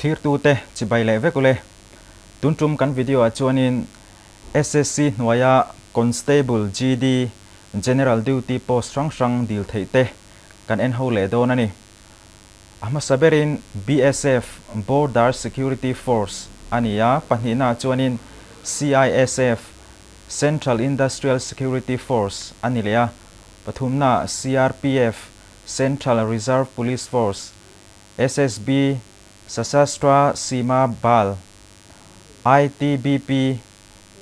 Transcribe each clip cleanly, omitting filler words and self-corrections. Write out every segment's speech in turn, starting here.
Thlirtute chibai leh vek ule. Tun tum kan video ah chuanin SSC hnuaia Constable GD General Duty post hrang hrang dil theih te kan en ho leh dawn a ni. A hmasa berin BSF, Border Security Force, a ni a, pahnihnaah chuanin CISF, Central Industrial Security Force, a ni leh a, pathumnaah CRPF, Central Reserve Police Force, SSB, Sashastra Seema Bal, ITBP,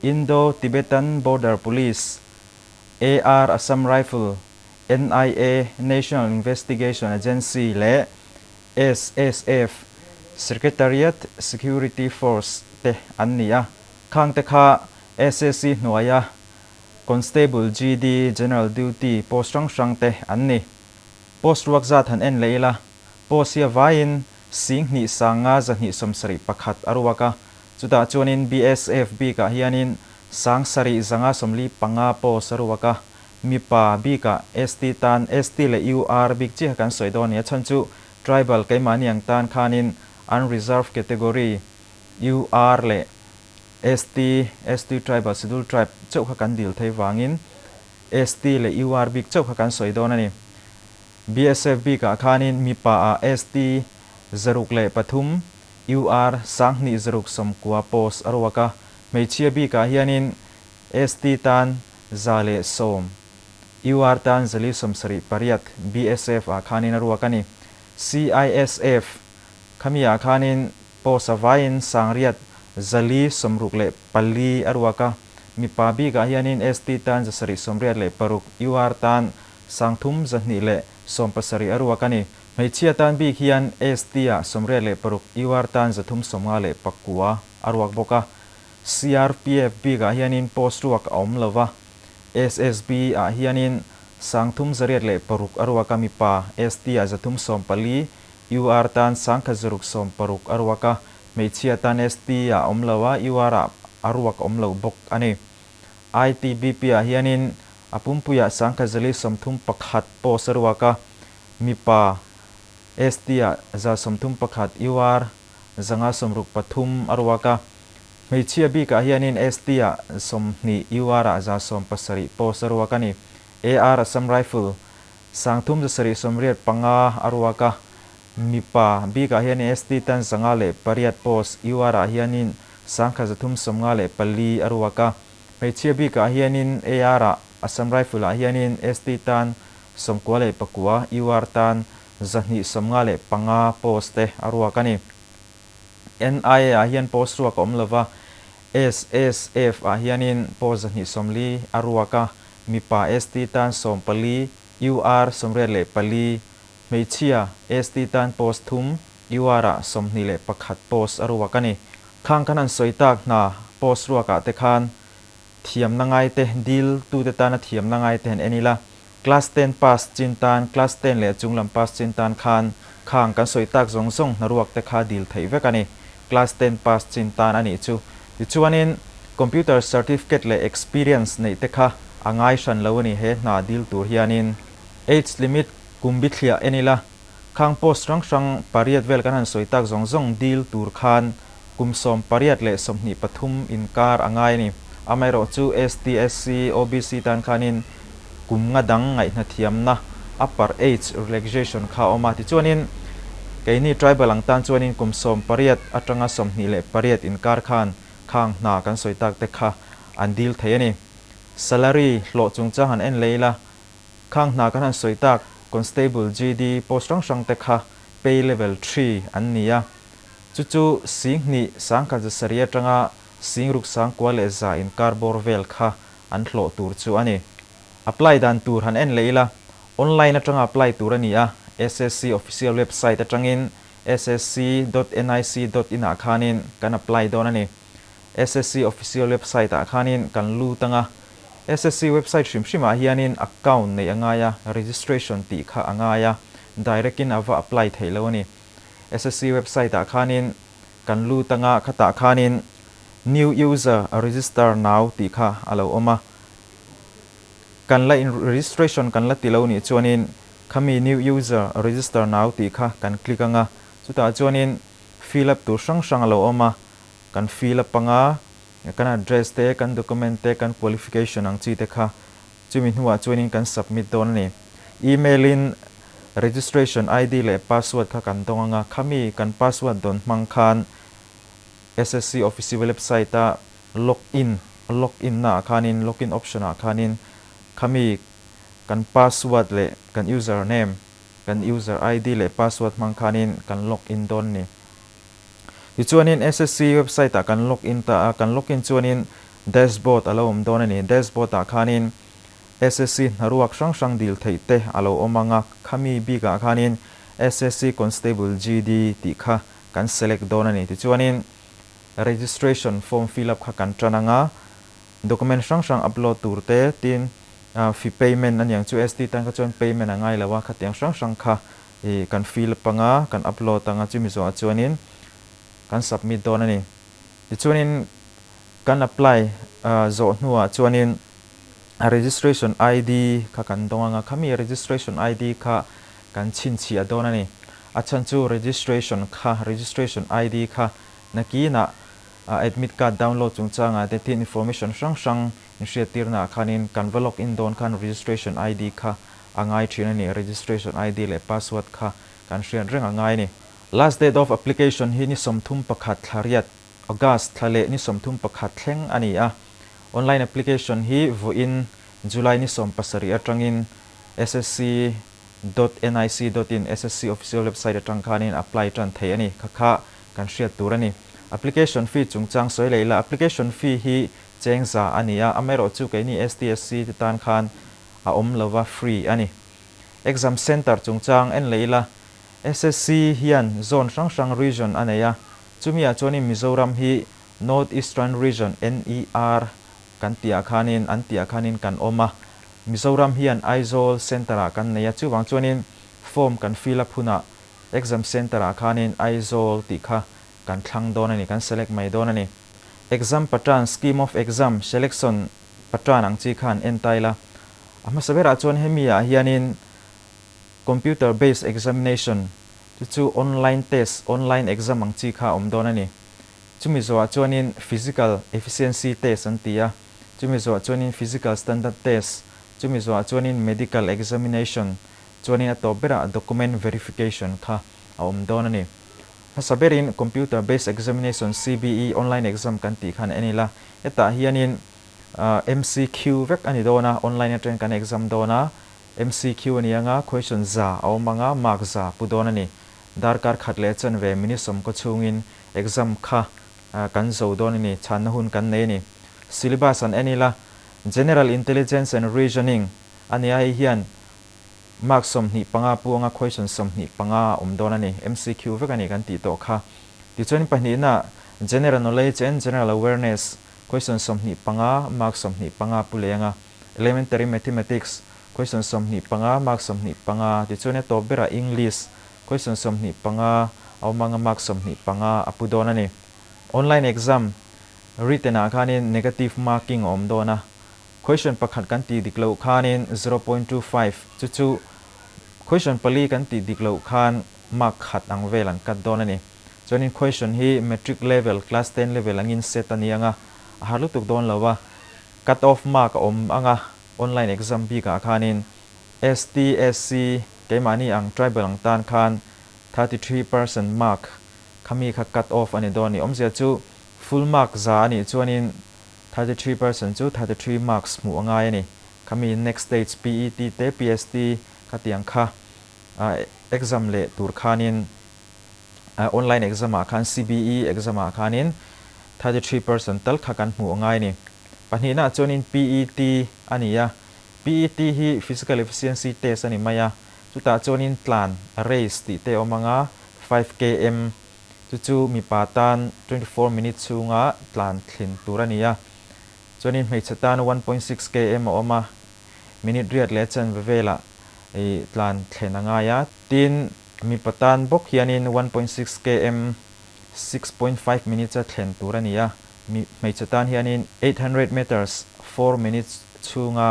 Indo-Tibetan Border Police, AR Assam Rifle, NIA, National Investigation Agency, leh SSF, Secretariat Security Force, te an ni a. Khangte kha SSC hnuaia Constable GD, General Duty, post hrang hrang te an ni. Post ruak zat han en leh ila, post hi a vaiin 10 500 271 a ruak a, chutah chuanin BSF bikah hianin 7545 post a ruak a, Mipa bikah ST tan ST leh UR bik chiah kan sawi dawn a ni. A chhan chu Tribal keimahni ang tan khanin Unreserved category UR leh ST, ST Tribal, Scheduled Tribe, chauh kha kan dil thei vangin ST leh UR bik chauh kha kan sawi dawn a ni. BSF bikah khanin mipa ah ST 603, UR 2690 post a ruak a. Hmeichhia bikah hianin ST tan 110, UR tan 478 BSF ah khanin a ruak a ni. CISF khami ah khanin post a vaiin 6464 a ruak a. Mipa bikah hianin ST tan 786, UR tan 3217 a ruak a ni. Hmeichhia tan bik hian ST ah 86, UR tan 359 a ruak bawk a. CRPF bikah hianin post ruak a awm lo va, SSB ah hianin 3806 a ruak a, mipa ST ah 314, UR tan 1660 a ruak a, hmeichhia tan ST ah a awm lo a, UR ah a ruak a awm lo bawk a ni. ITBP ah hianin a pumpuiah 431 post a ruak a, mipa ST ah 131, UR 563 a ruak a. Hmeichhia bikah hianin ST ah 20, UR ah 170 post a ruak a ni. AR Assam Rifle 3785 a ruak a. Mipa bikah hianin ST tan 508 post, UR ah hianin 1394 a ruak a. Hmeichhia bikah hianin AR ah Assam Rifle ah hianin ST tan 99, UR tan 295 post te a ruak a ni. NIA ah hian post ruak a awm lo va, SSF ah hianin post 240 a ruak a, mipa ST tan 14, UR 84, hmeichhia ST tan post thum, UR ah 21 post a ruak a ni. Khang kan han sawi tak hna post ruak ah te khan thiamna ngai te dil tute tana thiamna ngai te han en ila, Class ten pass chin tan, class ten leh chung lam pass chin tan khan khang kan sawi tak zawng zawng hnaruak te kha dil theih vek a ni. Class ten pass chin tan a nih chu. Tichuanin computer certificate leh experience neih te kha a ngai hran lo a ni he hna dil tur hianin. Age limit kum bithliah en ila, khang post hrang hrang pariat vel kan han sawi tak zawng zawng dil tur khan kum 18 leh 23 inkar a ngai a ni. Amaherawhchu ST, SC, OBC tan khanin kum nga dang ngaihna thiamna upper age relaxation kha a awm a. Tichuanin keini tribal ang tan chuanin kum 18 atanga 28 inkar khan khang hna kan sawi tak te kha an dil thei a ni. Salary hlawh chungchang han en leh ila, khang hna kan han sawi tak Constable, GD post hrang hrang te kha pay level three an ni a. Chu chu 2000 700 atanga 6100 inkar bawr vel kha an hlawh tur chu a ni. Apply dan tur han en leh ila, online atanga apply tur a ni a, SSC official website atangin ssc dot nic dot in ah khanin kan apply dawn a ni. SSC official website ah khanin kan lut anga, SSC website hrim hrim ah hianin account neih a ngai a, registration tih kha a ngai a, direct in a va apply theih lo a ni. SSC website ah khanin kan lut anga khatah khanin New user register now tih kha a lo awm a, kan la in registration kan la ti lo nih chuanin khami new user register now tih kha kan click anga, chutah chuanin Fill up tur hrang hrang a lo awm a, kan fill up anga kan address te, kan document te, kan qualification ang chi te kha chumi hnuah chuanin kan submit dawn a ni. Email in registration ID leh password kha kan dawng anga, khami kan password dawn hmang khan SSC official website a log in, log in na ah khanin, log in option ah khanin khami kan password leh kan user name, kan user ID leh password hmang khanin kan log in dawn a ni. Tichuanin SSC website ah kan log in ta a, kan log in chuanin dashboard a lo awm dawn a ni. Dashboard ah khanin SSC hnaruak hrang hrang dil theih te a lo awm ang a, khami bik ah khanin SSC Constable GD tih kha kan select dawn a ni. Tichuanin registration form fill up kha kan tan ang a, document hrang hrang upload tur te, tin fee payment a niang chu ST tan kha chuan payment a ngai lo a, khatiang hrang hrang kha i kan fill up ang a, kan upload ang a, chumi zawhah chuanin kan submit dawn a ni. Tichuanin kan apply zawh hnuah chuanin registration ID kha kan dawng ang a, khami registration ID kha kan chhinchhiah dawn a ni. A chhan chu registration kha, registration ID kha nakinah admit card download chungchangah te tin information hrang hrang inhriattirnaah khanin kan va log in dawn khan registration ID kha a ngai thin a ni. Registration ID leh password kha kan hriat reng a ngai a ni. Last date of application hi ni 31 thla riat, August thla leh ni 31 thleng a ni a. Online application hi vawiin July ni 17 atangin SSC dot nic dot in SSC official website atang khanin apply tan thei a ni. Kha kha kan hriat tur a ni. Application fee chungchang sawi leh ila, application fee hi cheng za a ni a, amaherawh chu keini STSC te tan khan a awm lova free a ni. Exam centre chungchang en leh ila, SSC hian zone hrang hrang region a nei a, chumi ah chuanin Mizoram hi North Eastern Region, NER, kan tih ah khanin an tih ah khanin kan awm a, Mizoram hian Aizawl centre ah kan nei a, chuvang chuanin form kan fill up hunah Exam centre ah khanin Aizawl tih kha kan thlang dawn a ni, kan select mai dawn a ni. Exam pattern, scheme of exam, selection pattern ang chi khan en ta ila. A hmasa berah chuan hemi ah hianin computer based examination chu chu online test, online exam ang chi kha a awm dawn a ni. Chumi zawhah chuanin physical efficiency test an ti a, chumi zawhah chuanin physical standard test, chumi zawhah chuanin medical examination, chuanin a tawp berah document verification kha a awm dawn a ni. Hmasa berin Computer Based Examination, CBE, online exam kan tih khan en ila, hetah hianin MCQ vek a ni dawn a, online atangin kan exam dawn a, MCQ a ni anga question za a awm anga mark za pu dawn a ni. Darkar khat leh chanve minute sawmkaw chhungin exam kha kan zo dawn a ni, chhanna hun kan nei a ni. Syllabus an en ila, General Intelligence and Reasoning a nia hei hian Mark 25 pu anga question 25 a awm dawn a ni, MCQ vek a ni kan tih tawh kha. Tichuan pahnihna General Knowledge and General Awareness question 25 mark 25 pu leh anga Elementary Mathematics question 25 mark 25 tichuan a tawp berah English question 25 a awm anga mark 25 a pu dawn a ni. Online exam written ah khanin negative marking a awm dawn a, Question pakhat kan tih dik loh khanin 0.25 chu chu question pali kan tih dik loh khan mark khat ang vel an cut dawn a ni. Chuanin question hi matric level, class ten level angin set a ni ang a, a har lutuk dawn lo a, cut off mark a awm ang a, online exam bikah khanin ST, SC, keimahni ang tribal ang tan khan 33% mark khami kha cut off a ni dawn a ni. Awmzia chu full mark za a nih chuanin 33% chu 33 marks hmuh a ngai a ni. Khami next stage PET te PST kha tiang kha exam leh tur khanin online exam ah khan CBE exam ah khanin 33% tal kha kan hmuh a ngai a ni. Pahnihna ah chuanin PET a ni a, PET hi Physical Efficiency Test a ni mai a, chutah chuanin tlan, race, tih te a awm ang a, 5 km Chu chu mipa tan 24 minute chhunga tlan thlin tur a ni a, chuanin hmeichhe tan 1.6 km a awm a, minute riat leh chanve velah i tlan thlen a ngai a. Tin, mipa tan bawk hianin 1.6 km 6.5 minutes a thlen tur a ni a, hmeichhe tan hianin 800 meters 4 minutes chhunga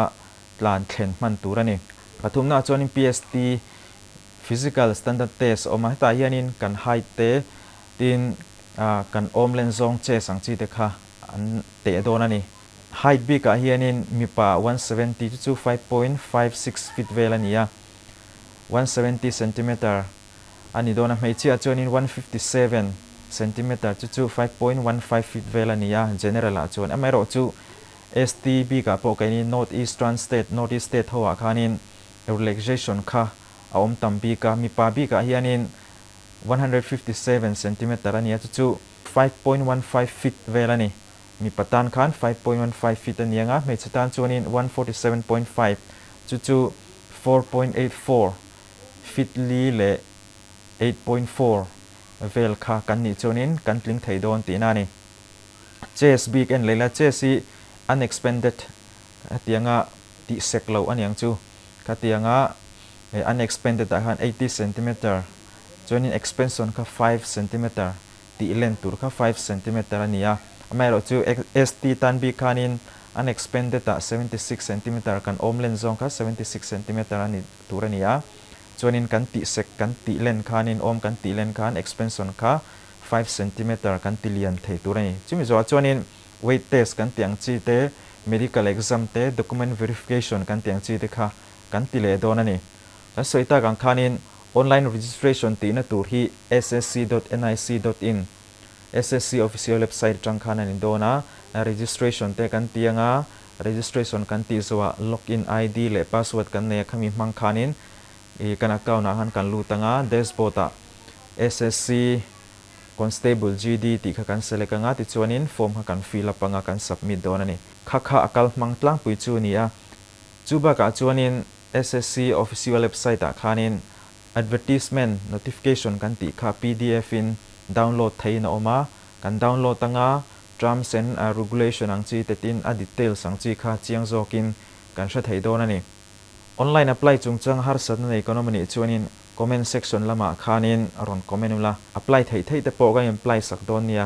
tlan thlen hman tur a ni. Pathumnaah chuanin PST Physical Standard Test a awm a, hetah hianin kan height te, Tin, kan awm len zawng chest ang chi te kha an teh dawn a ni. Height bikah hianin mipa 170 chu chu 5.56 feet vel a ni a, 170 centimeter a ni dawn a, hmeichhiah chuanin 157 centimeter chu chu 5.15 feet vel a ni a, general ah chuan. Amaherawhchu ST bikah pawh keini North Eastern State, North East State ho ah khanin relaxation kha a awm tam bik a, mipa bikah hianin 157 centimeter a ni a, chu chu 5.15 feet vel a ni. Mipa tan khan 5.15 feet a ni ang a, hmeichhe tan chuanin 147.5, chu chu 4.84 feet li leh 8.4 vel kha kan nih chuanin kan tling thei dawn tihna a ni. Chest bik en leh la, chest hi unexpanded hetianga tih sek loh a niang chu. Khatianga unexpanded ah khan 80 centimeter chuanin expansion kha 5 centimeter tih len tur kha 5 centimeter a ni a. Amaherawhchu ST tan bik khanin unexpanded ah 76 centimeter kan awm len zawng kha 76 centimeter a ni tur a ni a. Chuanin kan tih sek kan tih len khanin awm kan tih len khan expansion kha 5 centimeter kan ti lian thei tur a ni. Chumi zawhah chuanin weight test kan tih ang chi te, medical exam te, document verification kan tih ang chi te kha kan ti leh dawn a ni. Kan sawi tak ang khanin online registration tihna tur hi ssc dot nic dot in, SSC official website atang khan a ni dawn a, registration te kan ti ang a, registration kan tih zawhah login ID leh password kan nei a khami hmang khanin ih kan account ah khan kan lut ang a, dashboard ah SSC Constable GD tih kha kan select ang a, tichuanin form kha kan fill up ang a, kan submit dawn a ni. Kha kha a kal hmang tlangpui chu a ni a. Chu bakah chuanin SSC official website ah khanin advertisement notification kan tih kha pdf in download theihin a awm a, kan download ang a, terms and regulation ang chi te tin a details ang chi kha chiang zawkin kan hre thei dawn a ni. Online apply chungchang harsatna nei kan awm a nih chuanin comment section lamah khanin rawn comment ula, apply theih theih te pawh kan in apply sak dawn nia.